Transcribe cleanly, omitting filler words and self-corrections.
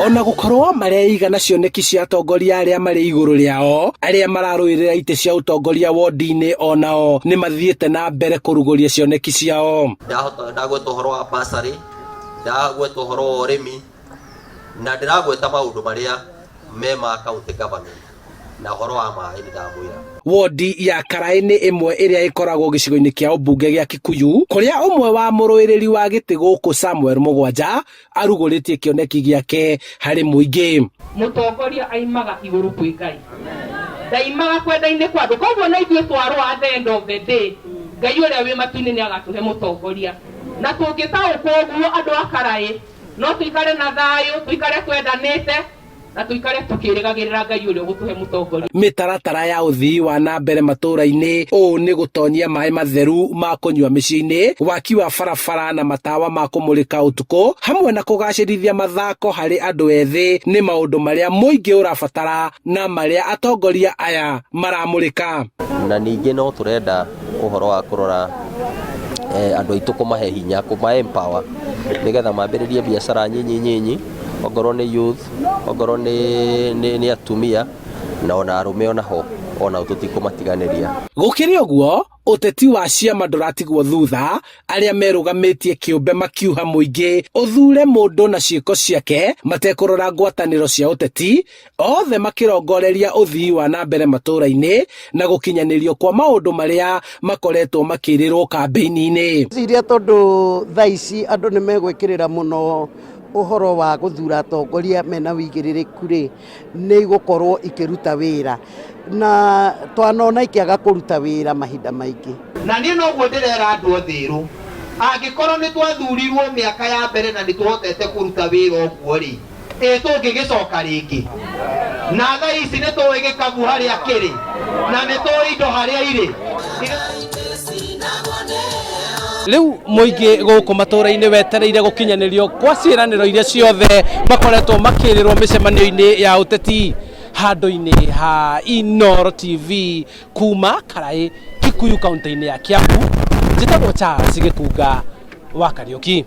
Ona gũkorwo mareiga na cioneki cia atongoria arĩa marĩ igũrũ rĩao, arĩa mararũĩrĩra itĩ cia ũtongoria wondi-inĩ onao nĩ mathiĩte na mbere kũrugũria cioneki ciao. Ndahota ndagweta ũhoro wa bursary, ndagweta ũhoro wa ũrĩmi, na ndĩragweta maũndũ marĩa me ma county government na ũhoro wa maĩ nĩ ndamwĩra. Wondi ya Karaĩ nĩ ĩmwe ĩrĩa ĩkoragwo gĩcigo-inĩ kĩa ũmbunge gĩa Kikuyu, kũrĩa ũmwe wa mũrũĩrĩri wa gĩtĩ gũkũ Samuel Mũgwanja arugũrĩtie kĩoneki gĩake harĩ mũingĩ. Mũtongoria aimaga igũrũ kwĩ Ngai, ndaimaga kwenda-inĩ kwa andũ. Koguo na ithuĩ twarũa at the end of the day, Ngai ũrĩa wĩ matu-inĩ nĩ agatũhe mũtongoria. Na tũngĩtaũkwo ũguo andũ a Karaĩ, no tũikare na thayũ, tũikare twendanĩte, na tũikare tũkĩrĩgagĩrĩra Ngai ũrĩa ũgũtũhe mũtongoria. Mĩtaratara ya ũthii wa na mbere matũũra-inĩ ũũ nĩ gũtonyia maĩ matheru ma kũnyua mĩciĩ-inĩ, waki wa barabara na matawa ma kũmũrĩka ũtukũ hamwe na kũgacĩrithia mathako harĩ andũ ethĩ nĩ maũndũ marĩa mũingĩ ũrabatara na marĩa atongoria aya maramũrĩka. Na ningĩ no tũrenda ũhoro wa kũrora andũ aitũ kũmahe hinya, kũma empower nĩgetha mambĩrĩrie biacara nyinyi nyinyi, ongorwo nĩ youth, ongorwo nĩ, nĩ, nĩ atumia na ona arũme onaho onao tũtikũmatiganĩria. Gũkĩrĩ ũguo, ũteti wa ciama ndũratigwo thutha, arĩa merũgamĩtie kĩũmbe makiuha mũingĩ ũthure mũndũ na ciĩko ciake matekũrora ngwatanĩro cia ũteti, othe makĩrongoreria ũthii wa na mbere matũũra-inĩ na gũkinyanĩrio kwa maũndũ marĩa makoretwo makĩrĩrwo kambĩini-inĩ. Ciria tondũ thaa ici andũ nĩ megwĩkĩrĩra mũno ũhoro wa gũthura atongoria mena wĩigĩrĩrĩku rĩ, nĩ igũkorwo ikĩruta wĩra na twanona ikĩaga kũruta wĩra mahinda maingĩ. Na niĩ noguo ndĩrera andũ othe ĩrũ, angĩkorwo nĩ twathurirwo mĩaka ya mbere na nĩ tũhotete kũruta wĩra ũguo-rĩ, ĩ tũngĩgĩcoka rĩngĩ? Na thaa ici nĩ tũĩ gĩkabu harĩa kĩrĩ, na nĩ tũĩ indo harĩa irĩ. Rĩu mũingĩ gũkũ matũũra-inĩ wetereire gũkinyanĩrio kwa ciĩranĩro iria ciothe makoretwo makĩrĩrwo mĩcemanio-inĩ ya ũteti handũ-inĩ ha Inooro TV kuma Karaĩ, Kikuyu kaunti-inĩ ya Kiambu. Njĩtagwo Charles Gĩkunga wa Kariũki.